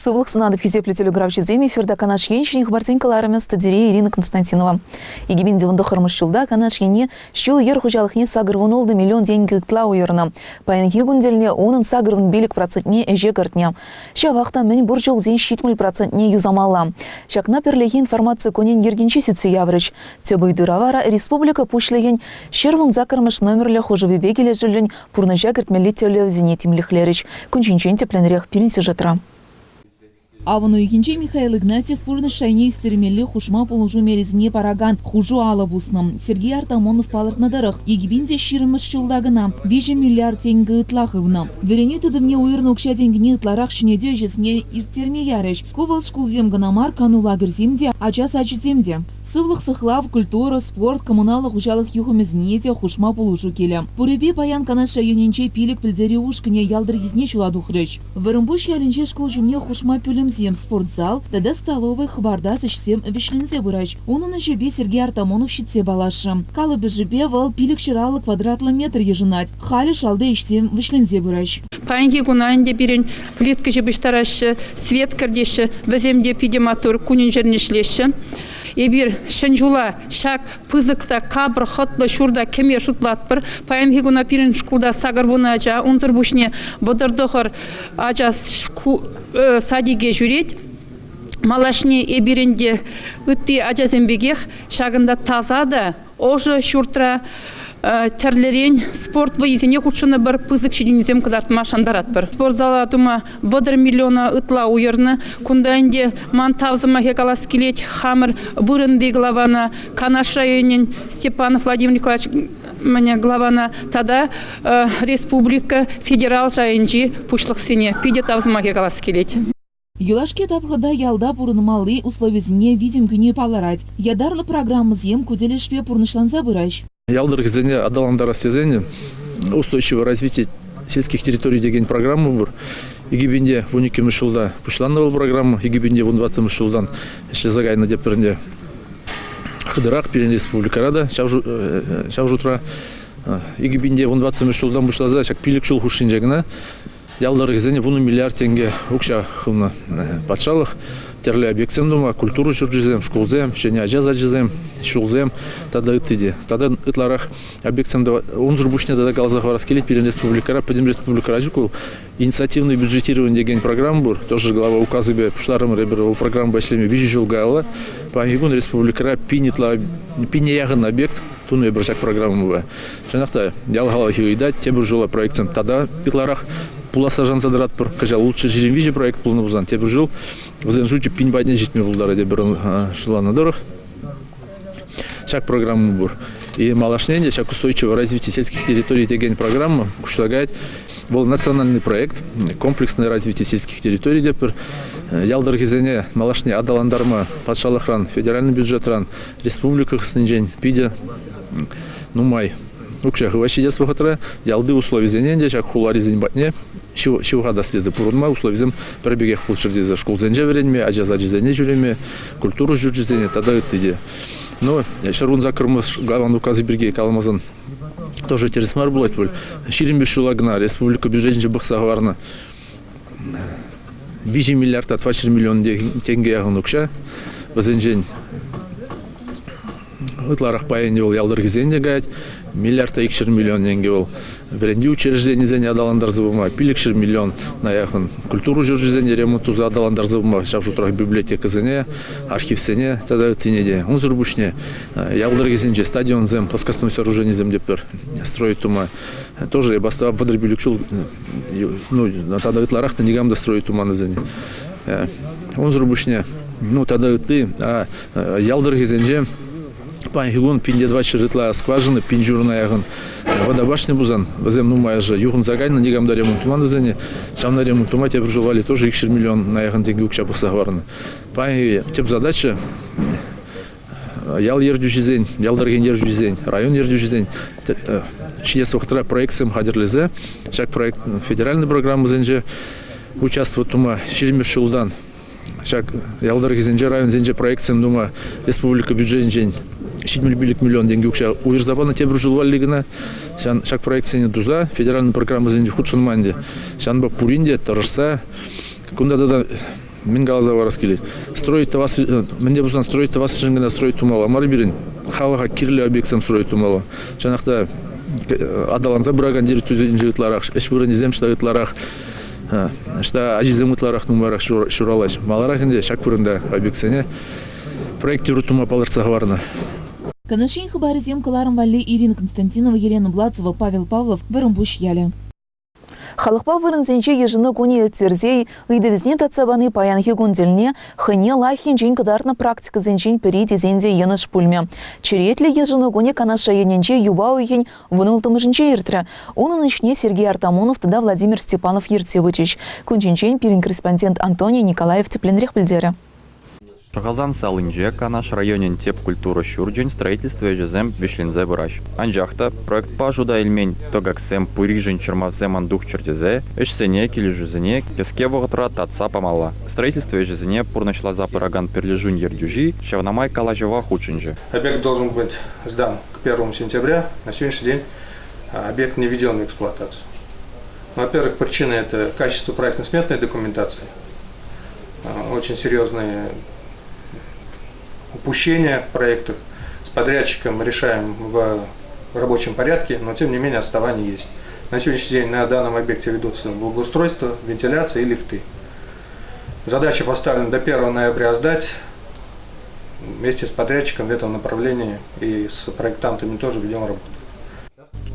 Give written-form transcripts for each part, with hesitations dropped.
Сывлӑх сунатӑп хисеплӗ телекуравҫӑсем. Эфирта Канаш Ен ҫӗнӗ хыпарсен кӑларӑмӗ студире Ирина Константинова. 2019 ҫулта Канаш Ене ҫул-йӗр хуҫалӑхне 86 миллион тенкӗ ытла уйӑрнӑ. Паянхи кун тӗлне унӑн 85 процентне ӗҫе кӗртнӗ. Ҫавах та мӗн пур ҫулсен 70 процентне юсамалла. Ҫакна пӗрлехи информаци кунӗн йӗркинче сӳтсе яврӗҫ. Тӗп ыйтура вара республика Пуҫлӑхӗн 118 номерлӗ хушӑвӗпе килӗшӳллӗн пурнӑҫа кӗртмелли тӗллевсене тимлӗхлерӗҫ. Кун ҫинчен тӗплӗнрех пирӗн сюжетра. Авӑн уйӑхӗнче Михаил Игнатьев пурнӑҫ шайне ӳстермелли хушма пулӑшу мерисене паракан хушу алӑ пуснӑ. Сергей Артамонов палӑртнӑ тӑрӑх, 2020 ҫулта кӑна 3 миллиард тенкӗ ытла хывнӑ. Вӗренӳ тытӑмне уйӑрнӑ укҫа-тенкӗне ытларах ҫӗнетӳ ӗҫӗсене ирттерме ярӗҫ. Ку вӑл шкулсем кӑна мар, кану лагерьсем те, ача сачӗсем те. Сывлӑх сыхлав, культура, спорт, коммуналлӑ хуҫалӑх юхӑмӗсене те хушма пулӑшу килӗ. Пурӗпе паян Канаш районӗнче пилӗк пӗлтерӳ ушкӑнӗ ял тӑрӑхӗсене ҫула тухрӗҫ. Вӑрӑмпуҫ ялӗнче шкул ҫумне хушма пӳлӗмсем, спортзал тата столовӑй хӑпартас ӗҫсем вӗҫленсе пыраҫ. Унӑн ӗҫӗпе Сергей Артамонов ҫитсе паллашрӗ. Калӑпӑшӗпе вӑл 550 квадратлӑ метр йышӑнать. Халӗ шалти ӗҫсем вӗҫленсе пыраҫ. Паянхи куна ӗнтӗ пирӗн плитка ҫыпӑҫтараҫҫӗ, свет кӗртеҫҫӗ. Вӗсем те питӗ маттур, кунӗн-ҫӗрӗн ӗҫлеҫҫӗ. Эпир Ҫӗн ҫула ҫак пысӑк та капӑр хӑтлӑ ҫурта кӗме шутлатпӑр. Паянхи куна пирӗн шкулта 80 ача, унсӑр пуҫне 39 ача садике ҫӳрет. Малашне эпир ӗнтӗ ытти ачасем пекех ҫакӑнта таса та ӑшӑ ҫуртра тӗрлӗрен спорт вӑййисене хутшӑнӑпӑр, пысӑк ҫитӗнӳсем кӑтартма шантаратпӑр. Спортзала тума 30 миллиона ытла уйӑрнӑ. Кунта ӗнтӗ ман тав сӑмахӗ калас килет хамӑр вырӑнти главана Канаш районӗн Степанов Владимир Николаевич главана тата республика федерал шайӗнчи пуҫлӑхсене питӗ тав сӑмахӗ калас килет. Юлашки тапхӑрта ялта пурӑнмалли условисене витӗм кӳни палӑрать. Ятарлӑ программӑсем ку тӗлӗшпе пурнӑҫланса пыраҫ. Ял тӑрӑхӗсене аталантарас тесен устойчивое развитие сельских территорий текен программа пур. 2012 ҫулта пуҫланнӑ вӑл программа, 2014 ҫултан ӗҫлесе кайнӑ тепӗрне. Хытӑрах пирӗн республикӑра та ҫав шутра 2014 ҫултан пуҫласа ҫак 5 ҫул хушшинче кӑна Ял тӑрӑхӗсене 10 миллиард тенкӗ укҫа хывнӑ патшалӑх. Тӗрлӗ объектсем тума, культура ҫурчӗсем, шкулсем, ҫӗнӗ ача сачӗсем, ҫулсем тата ытти те. Тата ытларах объектсем унсӑр пуҫне тата каласа хӑварас килет, пирӗн республикӑра, пӗтӗм республикӑра ҫук вӑл инициативный бюджетирование текен программа пур. Тоже глава указӗпе пуҫларӑмӑр эпир вӑл программӑпа ӗҫлеме 3 ҫул каялла. Паянхи кун республикӑра пин ытла, пине яхӑн объект тунӑ эпир ҫак программӑпа. Чӑнах та, ял халӑхӗ ыйтать, тепӗр ҫула проектсем тата ытларах пуласса шанса тӑратпӑр. Кӑҫал 623 проект пулнӑ пулсан, тепӗр ҫул вӗсен шучӗ пин патне ҫитме пултарать эпир шутланӑ тӑрӑх. Ҫак программа пур. И малашне те ҫак устойчивое развитие сельских территорий текен программа куҫса каять. Вӑл национальный проект, комплексное развитие сельских территорий тепӗр. Ял тӑрӑхӗсене малашне аталантарма патшалӑхран, федеральный бюджетран, республика хыснинчен питӗ нумай укҫа хываҫҫӗ ҫитес вӑхӑтра. Ялти условисене те ҫак хуларисен патне ҫывхартас тесе пурӑнма условисем пӗр пекех пулччӑр тесе шкулсенче вӗренме, ача сачӗсене ҫӳреме, культура ҫурчӗсене тата ытти те. Но 118-мӗш главан указӗ пирки каламасан тоже тӗрӗс мар пулать пуль. 25 ҫула кӑна республика бюджетӗнче пӑхса хӑварнӑ 3 миллиард та 400 миллион тенкӗ яхӑн укҫа. Вӗсенчен ытларах пайӗн вӑл ял тӑрӑхӗсен те каять. Миллиард та 200 миллион тенкӗ вӑл вӗрентӳ учрежденисене аталантарса пыма, 500 миллион на яхӑн культура ҫурчӗсене ремонт туса аталантарса пыма, ҫав шутрах библиотекӑсене, архивсене тата ыттине те. Унсӑр пуҫне ял тӑрӑхӗсенче стадионсем, плоскостной сооруженисем те пӗр строить тума тоже эп астӑвап 35 ҫул ну, тата ытларах та никам та строить туман вӗсене. Унсӑр пуҫне, ну, тата ытти ял тӑрӑхӗсенче паянхи кун пинте 200 ытла скважина, пин ҫурӑна яхӑн вода башни пулсан, вӗсем нумайӑшӗ юхӑнса кайнӑ, никам та ремонт туман вӗсене. Ҫавна ремонт тума тепӗр ҫул валли тоже 200 миллион на яхӑн тенкӗ укҫа пӑхса хӑварнӑ. Паянхи тӗп задача ял ертӳҫисен, ял тӑрӑхӗн ертӳҫисен, район ертӳҫисен ҫитес вӑхӑтра проектсем хатӗрлесе ҫак проект федеральный программӑсенче участвовать тума 20 ҫултан ҫак ял тӑрӑхӗсенче, районсенче проектсем тума республика бюджетӗнчен 75 миллион тенкӗ укҫа уйӑрса панӑ тепӗр ҫул валли кӑна. Ҫак проектсене туса федеральный программӑсенче хутшӑнма ӗнтӗ. Ҫавӑнпа пурин те тӑрӑшса кунта тата. Мӗн каласа хӑварас килет? Строить тӑвас, мӗн те пулсан строить тӑвасшӑн кӑна строить тумалла мар пирӗн. Халӑха кирлӗ объектсем строить тумалла. Чӑнах та аталанса пыракан территорисенче ытларах, ӗҫ вырӑнӗсем ӑҫта ытларах, ӑҫта ачисем ытларах нумайрах ҫуралаҫ. Маларах ӗнтӗ ҫак вырӑнта объектсене проектировать тума палӑртса хӑварнӑ. Канаш Ен хыпарӗсем кӑларӑм валли Ирина Константинова, Елена Блацева, Павел Павлов, Вӑрӑмпуҫ ялӗ. Халӑхпа вырӑнсенче йышӑну кунӗ ирттерсе ыйтӑвӗсене татса пани паянхи кун тӗлне хӑйне лайӑх енчен кӑтартнӑ практикӑсенчен пӗри тесен те йӑнӑш пулмӗ. Черетлӗ йышӑну кунӗ Канаш районӗнче юпа уйӑхӗн вунулттӑмӗшӗнче иртрӗ. Унӑн ӗҫне Сергей Артамонов тата Владимир Степанов ертсе пычӗҫ. Кун ҫинчен пирӗн корреспондент Антоний Николаев тӗплӗнрех пӗлтерӗ. Шӑхасан салинче Канаш районӗн тӗп культура ҫурчӗн строительство ӗҫӗсем вӗҫленсе пыраҫ. Анчах та проектпа шута илмен тӑкаксем пуришӗн чӑрмавсем ан тухчӑр тесе ӗҫсене, килӗшӳсене кӗске вӑхӑтра татса памалла. Строительство ӗҫӗсене пурнӑҫласа пыракан пӗрлешӳн ертӳҫи ҫавна май калаҫӑва хутшӑнчӗ. Объект должен быть сдан к 1 сентября. На сегодняшний день объект не введен в эксплуатацию. Во-первых, причина – это качество проектно-сметной документации. Очень серьезные упущения в проектах. С подрядчиком решаем в рабочем порядке, но тем не менее отставание есть. На сегодняшний день на данном объекте ведутся благоустройство, вентиляция и лифты. Задача поставлена до 1 ноября сдать. Вместе с подрядчиком в этом направлении и с проектантами тоже ведем работу.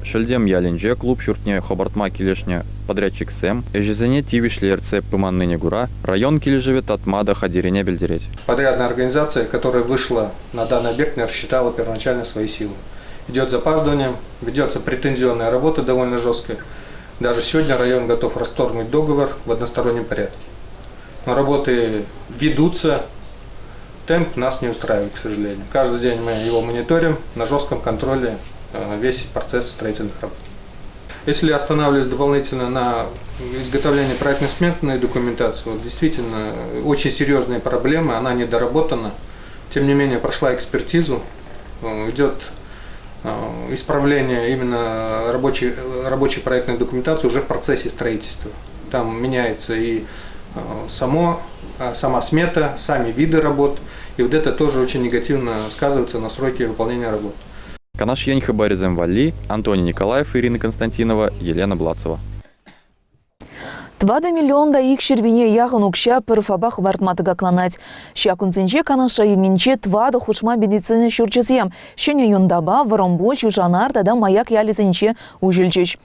Шӗлтем ялӗнче клуб ҫуртне хӑпартма килӗшнӗ подрядчиксем ӗҫӗсене тивӗҫлӗ ертсе пыманнине кура район килӗшӗве татма та хатӗррине пӗлтерет. Подрядная организация, которая вышла на данный объект, не рассчитала первоначально свои силы. Идет запаздывание, ведется претензионная работа довольно жесткая. Даже сегодня район готов расторгнуть договор в одностороннем порядке. Но работы ведутся, темп нас не устраивает, к сожалению. Каждый день мы его мониторим на жестком контроле весь процесс строительных работ. Если останавливаюсь дополнительно на изготовлении проектно-сметной документации, вот действительно очень серьезные проблемы, она недоработана. Тем не менее, прошла экспертизу, идет исправление именно рабочей проектной документации уже в процессе строительства. Там меняется и сама смета, сами виды работ, и вот это тоже очень негативно сказывается на сроке выполнения работ. Канаш Ен хыпарӗсем валли Антоний Николаев, Ирина Константинова, Елена Блацева. 4 миллион та икҫӗр пине яхӑн укҫа пӗр ФАПа хӑпартма тӑкакланать. Ҫак кунсенче Канаш районӗнче тӑватӑ хушма медицина ҫурчӗсем Ҫӗнӗ Юнтапа, Вӑрӑмпуҫ, Ушанар тата Маяк ялӗсенче уҫӑлчӗҫ.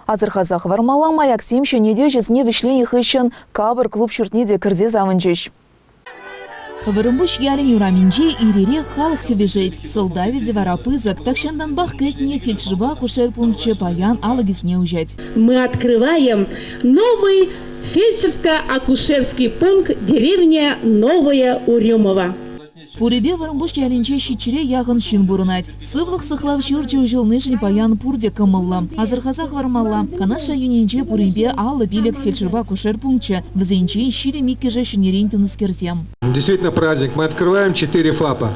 Асӑрхаса хӑвармалла, маяксем ҫӗнетӳ ӗҫӗсене вӗҫленӗ хыҫҫӑн капӑр клуб ҫуртне те кӗрсе савӑнчӗҫ. Вӑрӑмпуҫ ялӗн урамӗнче ир-ирех халӑх хӗвӗшет. Сӑлтавӗ те вара пысӑк. Тахҫантанпах кӗтнӗ фельдшерпа акушер пункчӗ паян алӑкӗсене уҫать. Мы открываем новый фельдшерско-акушерский пункт деревня Новая Урюмова. Пурӗпе Вӑрӑмпуҫ ялӗнче ҫиччӗре яхӑн ҫын пурӑнать. Сывлӑх сыхлав ҫурчӗ уҫӑлнишӗн паян пурте кӑмӑллӑ. Асӑрхаса хӑвармалла, Канаш районӗнче пуринпе 55 фельдшерпа акушер пункчӗ, вӗсенчен 22-шӗ ҫӗнӗрен тунӑскерсем. Действительно праздник. Мы открываем четыре ФАПа.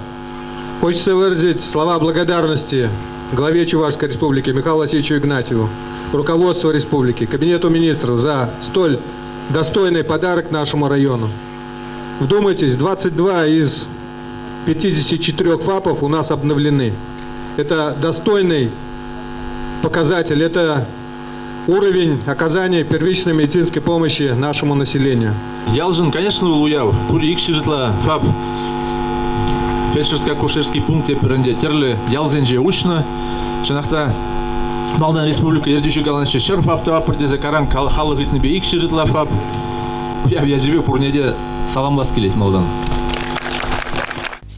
Хочется выразить слова благодарности главе Чувашской Республики Михаилу Васильевичу Игнатьеву, руководству республики, Кабинету министров за столь достойный подарок нашему району. Вдумайтесь, 22 из 54 ФАПов у нас обновлены. Это достойный показатель, это уровень оказания первичной медицинской помощи нашему населению. Ялшӑн, конечно, вӑл уяв. Пур икҫӗр ытла ФАП фельдшерско-акушерский пункт тепӗр ӗнтӗ тӗрлӗ ялсенче уҫнӑ. Чӑнах та, малтан республика ертӳҫи каланӑччӗ, ҫӗр ФАП тӑватпӑр тесе каран халӑх ыйтнипе икҫӗр ытла ФАП. Уяв ячӗпе пурне те саламлас килет малтан.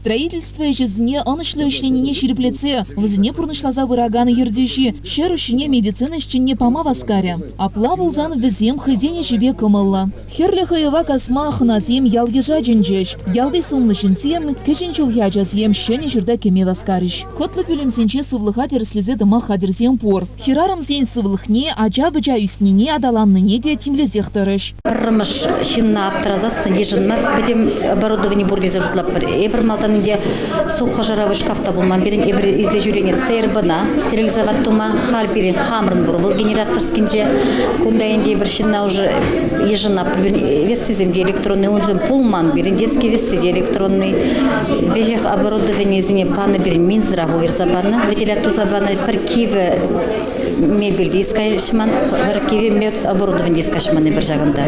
Строительство ӗҫӗсене ӑнӑҫлӑ ӗҫленине ҫирӗплетсе вӗсене пурнӑҫласа пыракан ертӳҫи ҫӗр ӗҫне медицина ӗҫченне пама васкарӗ. Апла пулсан вӗсем хӑйсен ӗҫӗпе кӑмӑллӑ. Хӗрлӗ хӑйӑва касма хӑнасем ял-йыша чӗнчӗҫ. Ялти сумлӑ ҫынсем, кӗҫӗн ҫулхи ачасем ҫӗнӗ ҫурта кӗме васкарӗҫ. Хӑтлӑ пӳлӗмсенче сывлӑха тӗрӗслесе тӑма хатӗрсем пур. Хӗрарӑмсен сывлӑхне, ача-пӑча ӳснине, аталаннине те тимлесех тӑрӗҫ. Пӗрремӗш ҫынна аптӑрасассӑн йышӑнма пӗтӗм оборудовани пур тесе шутлатпӑр. Эпир малтан Малтан ӗнтӗ сухӑ-шӑравы шкаф та пулман пирӗн. Эпир илсе ҫӳренӗ ЦРБна стерилизовать тума. Халь пирӗн хамӑрӑн пур вӑл генераторскинче. Кунта ӗнтӗ эпир ҫынна уже йышӑнап. Весцисем те электронный, унсем пулман пирӗн. Детский весцы те электронный. Веҫех оборудованисене панӑ пирӗн Минздрав уйӑрса панӑ, выделять туса панӑ. Пӗр кивӗ мебель те искаҫман, пӗр кивӗ оборудовани те искаҫман эпир ҫакӑнта.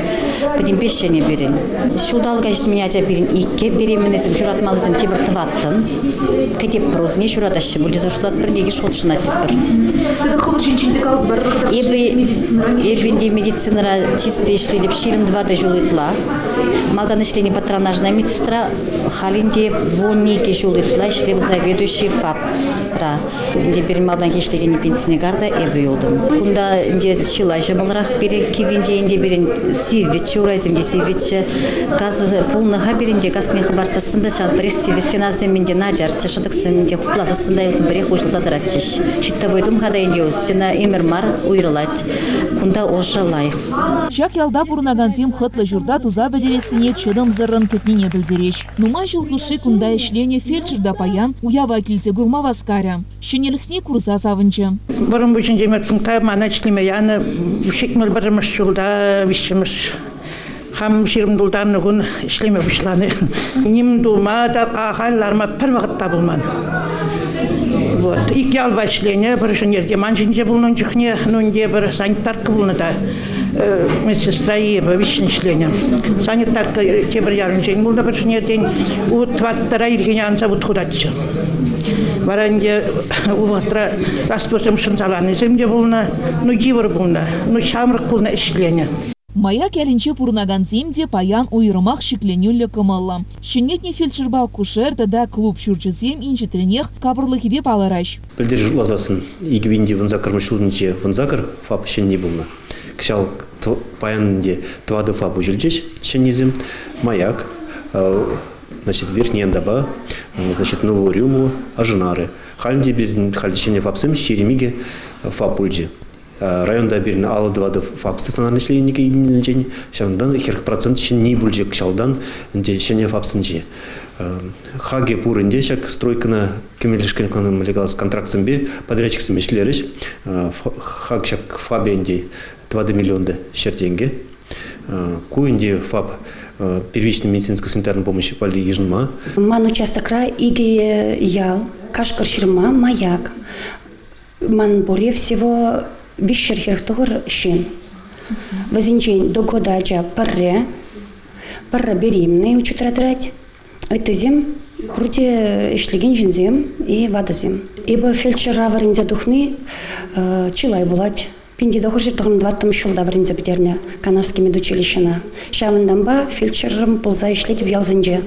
Пӗтӗмпе ҫӗнӗ пирӗн. Ҫулталӑка ҫитмен ача пирӗн иккӗ, беременнӑйсем ҫуратмаллисем тепӗр тӑваттӑн. Кӗтеп прозине ҫуратаҫҫӗ пуль тесе шутлатпӑр, ӗнтӗ хутшӑнать тетпӗр. Тата хӑвӑр ҫинчен те каласа парӑр. Эпӗ ӗнтӗ медицинӑра чисти ӗҫлетӗп 24 ҫул ытла. Малтан ӗҫленӗ патронажная медсестра, халь ӗнтӗ 12 ҫул ытла ӗҫлев заведующий ФАПра. Ӗнтӗ пирӗн малтанхи ӗҫлекен пенсине карта эпӗ юлтӑм. Кунта ӗнтӗ чылай ҫӑмӑлрах пире киввинче ӗнтӗ пирӗн сиввӗччӗ, урайсем те сиввӗччӗ. Газ пулнӑ-ха пирӗн те, газне хӑпартсассӑн та ҫав пӗрех сивӗ стенасем ӗнтӗ начарччӗ, шӑтӑксем ӗнтӗ хупласассӑн та юлсан пӗрех уҫӑлса тӑратчӗҫ. Щитовой тум-ха та ӗнтӗ стена ӗмӗр мар уйрӑлать. Кунта ӑшӑ лайӑх. Ҫак ялта пурӑнакансем хӑтлӑ ҫурта туса пӗтерессине чӑтӑмсӑррӑн кӗтнине пӗлтереҫ. Нумай ҫул хушши кунта ӗҫленӗ фельдшер та паян уява килсе курма васкарӗ. Ҫӗнӗлӗхне курса савӑнчӗ. Вӑрӑмпуҫӗнчи медпункта мана ӗҫлеме янӑ 71-мӗш ҫулта виҫҫӗмӗш хам ҫирӗм тултарнӑ кун ӗҫлеме пуҫланӑ. Ним тума та ахаль ларма пӗр вӑхӑт та пулман. Вот. Ик ялпа ӗҫленӗ, пӗр Шӗнерте ман ҫинче пулнӑ чухне, ну ӗнтӗ пӗр санитарка пулнӑ та медсестра эпӗ виҫҫӗн ӗҫленӗ. Санитарка тепӗр ялӗнчен пулнӑ пӗр Шӗнертен. Ут тӑваттӑра ирхине анса вут хутатчӗ. Вара ӗнтӗ у вӑхӑтра растворсем шӑнсаланисем те пулнӑ, ну йывӑр пулнӑ, ну ҫамрӑк пулнӑ ӗҫленӗ. Маяк ялӗнче пурӑнакансем те паян уйрӑмах ҫӗкленӳллӗ кӑмӑллӑ. Ҫӗнетнӗ фельдшерпа акушер тата клуб ҫурчӗсем инҫетренех капӑрлӑхӗпе палӑраҫ. Пӗлтӗр шутласассӑн 2018 ҫулӗнче 18 ФАП ҫӗнни пулнӑ. Кӑҫал паян ӗнтӗ тӑватӑ ФАП уҫӑлчӗҫ ҫӗннисем. Маяк, значит, Верхний Янтапа, значит, Новую Рюму, Ажинары. Халь те пирӗн халь ҫӗнӗ ФАПсем 22 ФАП пулчӗ. Районта пирӗн 54 ФАП стационарный ӗҫлекенсенчен ҫавӑнтан 40% ҫӗнни пулчӗ кӑҫалтан ӗнтӗ ҫӗнӗ ФАПсенче. Хакӗ пур ӗнтӗ ҫак стройкӑна кӗмеллешкен контрактсемпе подрядчиксем ӗҫлерӗҫ. Хак ҫак ФАПӗ ӗнтӗ 4 миллион та ҫӗр тенкӗ. Ку ӗнтӗ ФАП первичной медицинской санитарной помощи валли йышӑнма. Ман участокра икӗ ял, Кашкӑр ҫырма, Маяк. Ман пури всего 349 ҫын. Вӗсенчен до года ача пӗрре, пӗрре беременный учетра тӑрать. Ыттисем пурте ӗҫлекен ҫынсем и ватӑсем. Эпӗ фельдшера вӗренсе тухни чылай пулать. 1994 ҫулта вӗренсе пӗтернӗ Канашский медучилищӑна. Ҫавӑнтанпа фельдшерӑм пулса ӗҫлетӗп ялсенче.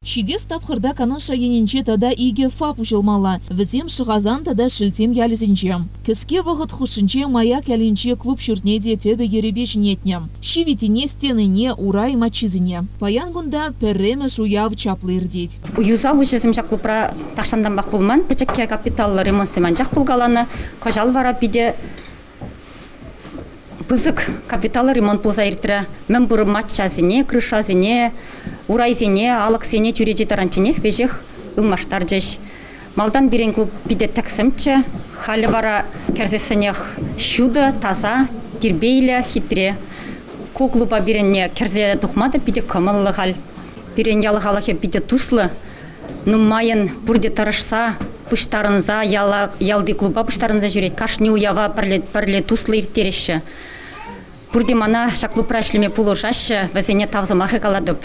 Ҫитес тапхӑрта Канаш районӗнче тата икӗ ФАП уҫӑлмалла. Вӗсем Шӑхасан тата Шелтем ялӗсенче. Кӗске вӑхӑт хушшинче Маяк ялӗнчи клуб ҫуртне те тӗпӗ-йӗрӗпе ҫӗнетнӗ. Ҫивӗтине, стенине, урай маччисене. Паян кунта пӗрремӗш уяв чаплӑ иртет. Юсав ӗҫӗсем ҫак клубра тахҫантанпах пулман. Пӗчӗккӗ капиталлӑ ремонтсем анчах пулкаланӑ. Кӑҫал вара питӗ пысӑк капиталлӑ ремонт пулса иртрӗ. Мӗн пур маччасене, крышасене, урайсене, алӑксене, чӳрече таранчченех веҫех ылмаштарчӗҫ. Малтан пирӗн клуб питӗ тӗксӗмччӗ, халӗ вара кӗрсессӗнех ҫутӑ, таса, тирпейлӗ, хитре. Ку клуба пирӗнне кӗрсе тухма та питӗ кӑмӑллӑ халь. Пирӗн ял халӑхӗ питӗ туслӑ, нумайӑн пурте тӑрӑшса, пуҫтарӑнса яла, ялти клуба пуҫтарӑнса ҫӳрет. Кашни уява пӗрле, пӗрле туслӑ ирттереҫҫӗ. Пурте мана ҫак клубра ӗҫлеме пулӑшаҫҫӗ, вӗсене тав сӑмахӗ калатӑп.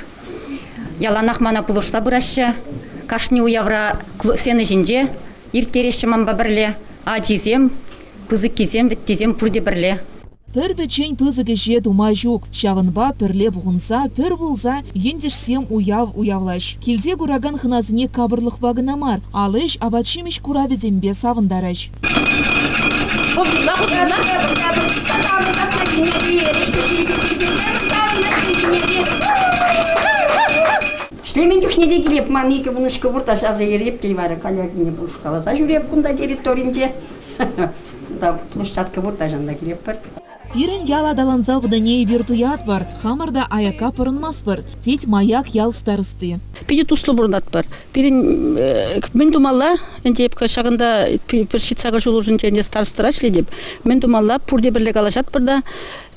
Яланах мана пулӑшса пыраҫҫӗ. Кашни уявра сцена ҫинче ирттереҫҫӗ манпа пӗрле. Ачисем, пысӑккисем, вӗттисем пурте пӗрле. Пӗр-пӗччен пысӑк ӗҫе тума ҫук. Ҫавӑнпа пӗрле пухӑнса, пӗр пулса ентешсем уяв уявлаҫ. Килте куракан хӑнасене капӑрлӑхпа кӑна мар, ал ӗҫ, апат-ҫимӗҫ куравӗсемпе савӑнтараҫ. Ӗҫлемен чухне те килеп, ман икӗ вунӑшкӑ пур та ҫавса ереп те вара коллегине пулӑшкаласа ҫӳреп кунта территоринче. Кунта площадка пур та ҫавӑнта килетпӗр. Пирӗн ял аталанса пынине эпир туятпӑр, хамӑр та аякка пӑрӑнмастпӑр, тет Маяк ял старости. Питӗ туслӑ пурӑнатпӑр. Пирӗн мӗн тумалла? Ӗнтӗ эп ҫакӑнта пӗр ҫитсакӑр ҫул хушшинче ӗнтӗ старостӑра ӗҫлетӗп. Мӗн тумалла? Пурте пӗрле калаҫатпӑр та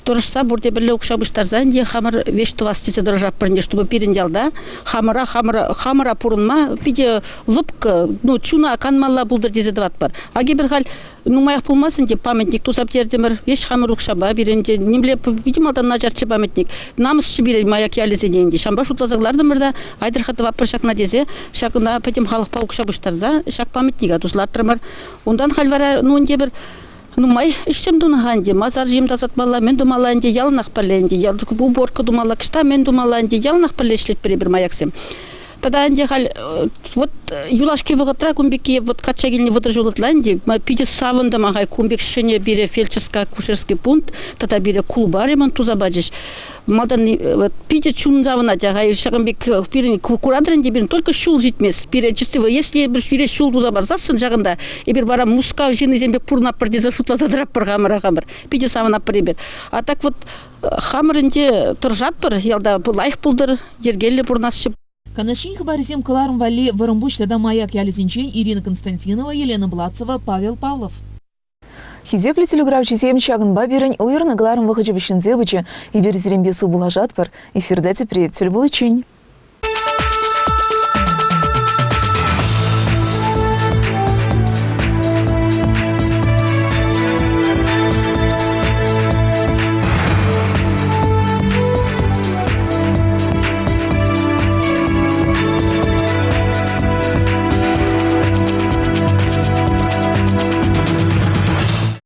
тӑрӑшса пурте пӗрле укҫа пуҫтарса ӗнтӗ хамӑр веҫ тӑвас тесе тӑрӑшатпӑр ӗнтӗ, чтобы пирӗн ялта хамӑра хамӑра хамӑра пурӑнма питӗ лӑпкӑ, ну, чуна канмалла пултӑр тесе тӑватпӑр. Ак эпир халь нумаях пулмасть ӗнтӗ памятник туса пӗтертӗмӗр. Веҫ хамӑр укҫапа пирӗн те нимле питӗ малтан начарччӗ памятник. Намӑсчӗ пирӗн Маяк ялӗсене ӗнтӗ. Ҫавӑнпа шутласа кӑлартӑмӑр та айтӑр-ха тӑватпӑр ҫакна тесе ҫакна пӗтӗм халӑхпа укҫа пуҫтарса ҫак памятника туса лартрӑмӑр. Унтан халь вара ну ӗнтӗ эпир нумай ӗҫсем тунӑ-ха ӗнтӗ. Масар ҫим тасатмалла, мӗн тумалла ӗнтӗ, яланах пӗрле ӗнтӗ. Уборка тумалла, кӑшта мӗн тумалла ӗнтӗ, яланах пӗрле ӗҫлетпӗр эпир маяксем. Тата ӗнтӗ халь вот юлашки вӑхӑтра кун пекки вот качча килни 30 ҫул ытла ӗнтӗ питӗ савӑнтӑм ахаль кун пек ҫӗнӗ пире фельдшерско-акушерский пункт тата пире клуба ремонт туса пачӗҫ. Малтан вот питӗ чун савӑнать ахаль ҫакӑн пек пирӗн куратӑр ӗнтӗ пирӗн только ҫул ҫитмест. Пире чисти если эпир пире ҫул туса парсассӑн ҫакӑнта эпир вара Мускав ҫыннисем пек пурӑнатпӑр тесе шутласа тӑратпӑр хамӑра хамӑр. Питӗ савӑнатпӑр эпир. А так вот хамӑр ӗнтӗ тӑрӑшатпӑр ялта лайӑх пултӑр, йӗркеллӗ пурӑнасчӗ. Канашсен хыпарӗсем кӑларӑм валли Вӑрӑмпуҫ тата Маяк ялӗсенчен Ирина Константинова, Елена Блацева, Павел Павлов. Хисеплӗ телеграфҫӑсем ҫакӑнпа пирӗн уйӑрнӑ кӑларӑм вӑхӑчӗ вӗҫленсе пычӗ. Эпир сирӗнпе сывпуллашатпӑр. Эфирта тепре тӗл пуличчен.